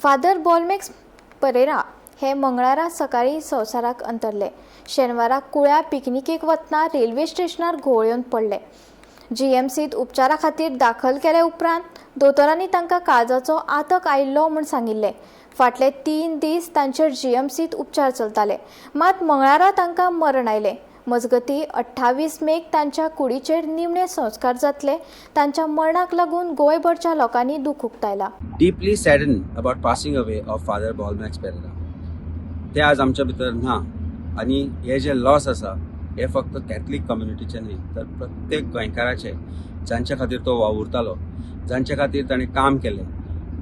Father बोलमेक्स Pereira हे मंगळारा सकाळीं संवसाराक अंतरले. शेनवारा कुळ्या पिकनिकेक वतना रेल्वे स्टेशनार घुंवळ येवन पडले. जीएमसीत उपचारा खातीर दाखल केले उपरांत दोतोरांनी तांकां काळजाचो आतक आयिल्लो म्हूण सांगिल्लें. फाटले 3 दीस तांचेर जीएमसीत उपचार चलताले, मात मंगळारा तांकां मरण आयलें. मजगतीं, 28 मेक तांच्या कुडीचेर निमणे संस्कार जातले. तांच्या मरणाक लागून गोंयभरच्या लोकांनी दुख उक्तायला. Deeply saddened about passing away of Father Bolmax Pereira. ते आज आमच्या भितर ना आनी हे जे लॉस आसा हे फक्त कॅथलीक कम्युनिटीचे न्हय तर प्रत्येक गोंयकाराचे, जांच्या खातीर तो वावुरतालो, जांच्या खातीर ताणें काम केलें,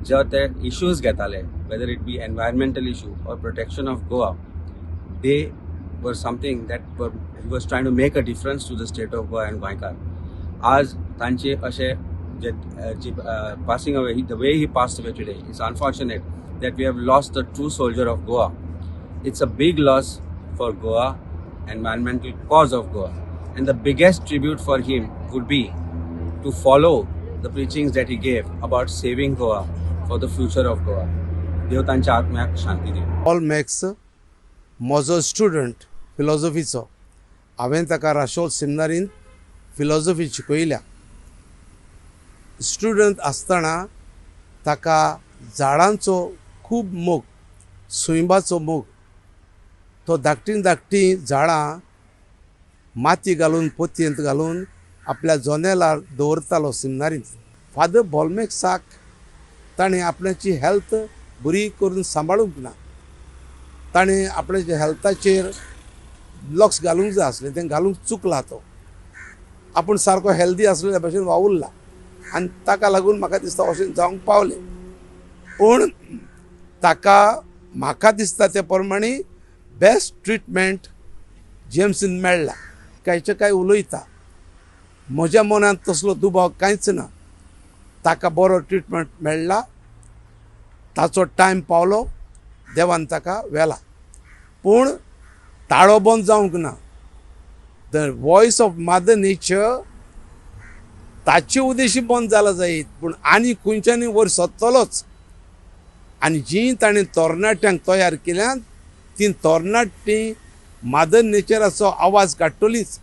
जे ते इश्यूज घेताले, whether it be environmental issue or protection of Goa, they were something that were he was trying to make a difference to the state of Goa and गोंयकार. आज तांचे अशे जे जी passing away, the way he passed away today, it's unfortunate that we have lost the true soldier of Goa. It's a big loss for Goa, environmental cause of Goa. And the biggest tribute for him would be to follow the preachings that he gave about saving Goa for the future of Goa. देव तांच्या आत्म्याक शांती दिवं. बोलमॅक्स म्हजो student फिलॉजॉफीचो. हांवें ताका Rachol सेमिनारींत philosophy शिकयल्या. Student आसतना ताका झाडांचो खूब मोग, सैमाचो मोग. तो धाकटीं धाकटीं झाडां माती घालून, पोतयेंत घालून आपल्या जनेलार दवरतालो सेमिनारींत. फादर बोलमॅक्साक ताणें आपणाची हेल्थ बरी करून सांबाळूंक ना. ताणें आपणाच्या हेल्थाचेर लक्ष घालूंक जाय आसलें, तें घालूंक चुकला. तो आपूण सारको हेल्दी आसलेल्या भशेन वावुरला आनी ताका लागून म्हाका दिसता अशें जावंक पावलें. पूण ताका म्हाका दिसता ते प्रमाणे बेस्ट ट्रिटमेंट जीएमसीन मेळ्ळा. कांयचे कांय उलयता, म्हज्या मनांत तसलो दुबाव कांयच ना. ताका बरो ट्रिटमेंट मेळ्ळा, ताचो टायम पावलो, देवान ताका व्हेला. पूण ताळो बंद जावंक ना. The voice of Mother Nature ताचे उद्देशी बंद जाला जायत, पूण आनी खंयच्यानी वयर सरतलोच. आनी जीं ताणें तरणाट्यांक तयार केल्यात, तीं तरणाटीं मादर नेचराचो आवाज काडटलीच.